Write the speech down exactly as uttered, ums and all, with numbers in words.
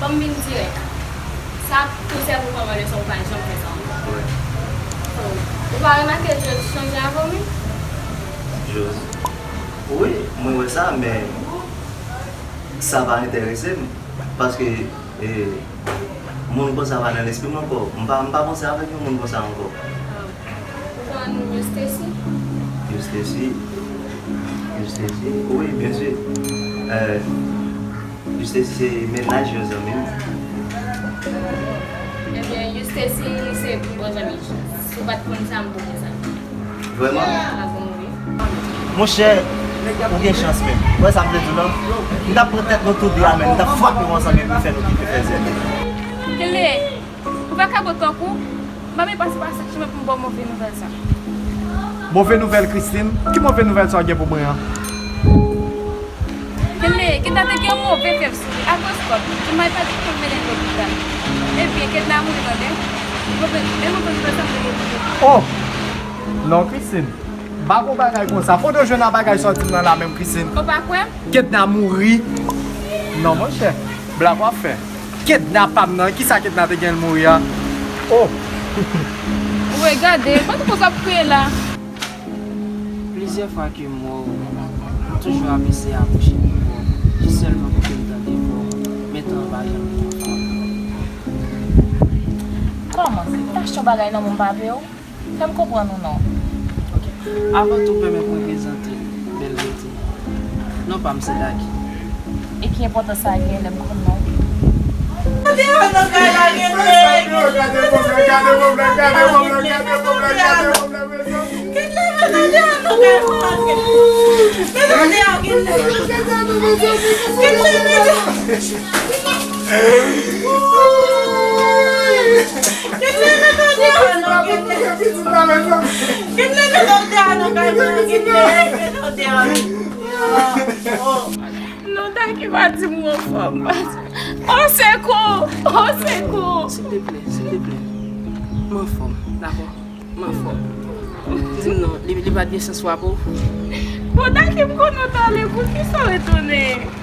Fò m vin dirèk. Sa tou sèvi w kòm leson, ou pa janm fè sa ankò. Wi. So, ou pa remake George chanje avè w menm? George? Wi, mwen wè sa, men sa pa enterese m. Paske, e, moun konsa pa nan lespri m ankò. M pa, m pa panse avèk yon moun konsa ankò. Ou konn Eustacy? Eustacy? Eustacy? Wi, byen si. Euh, Eustacy se mennaj yon zanmi m. Ebyen, Eustacy se bon zanmi. Si w pa t konn sa, m pou konn sa. Vrèman? Ah bon, wi. Monchè, ou gen chans menm. Ou wè sa m vle di w lan? M t ap pran tèt nou tou de a menm, m t ap frape w ansanm epi fè nou kite fè zèl. Kile, ou vakabon tankou, m pa menm pase pa sa chemen pou m ba w move nouvèl sa. Move nouvèl, Christine? Ki move nouvèl sa w gen pou mwen an? Kile, Kidna te gen yon move fèv sou li, akoz kòb. Li pa di pou l mennen l lopital. Ebyen, Kidna mouri, tande. Move, e move nouvèl sa m te gen pou ou. Oh! Non, Christine. M pa gon bagay konsa. Kote w jwenn a bagay sòti m nan la menm, Christine? Ou pa kwè m? Kidna mouri? Non, monchè. Blag w ap fè. Kidna pa m nan. Kisa Kidna te gen l mouri a? Oh! Ou wè, gade, kote w ap kriye la? Plizyè fwa ke m wè w, m toujou ap eseye apwoche pi pwòp, jis sèlman pou ke m tande vwa w, men tan an pa janm vin anfavè m. Kòman? M t achte yon bagay nan men w, m pa peye w? Fè m konprann ou non. Ok. Avan tou, pèmèt mwen prezante bèl bèlte. Non pa m se Daki. E ki enpòtans sa gen lè m konn non w? Gade yon nan kay la, gen nèg. Gade pwoblèm, gade pwoblèm, gade pwoblèm, gade pwoblèm, gade pwoblèm, mezanmi. Kit la, mezanmi, a nou kay la. Mezanmi, a gen nèg. Kit la, mezanmi. Kit la, mezanmi, a nou kay la. Kit la, mezanmi, a nou kay la. Kit la, mezanmi, a nou kay la. Non, Daki pa di m ou anfòm. O sekou! O sekou! Silteplè, silteplè. M anfòm, dakò? M anfòm. Di m non, li, li pa t gen sans frape w? Bon, Daki, m konnen w t ale, poukisa w retounen?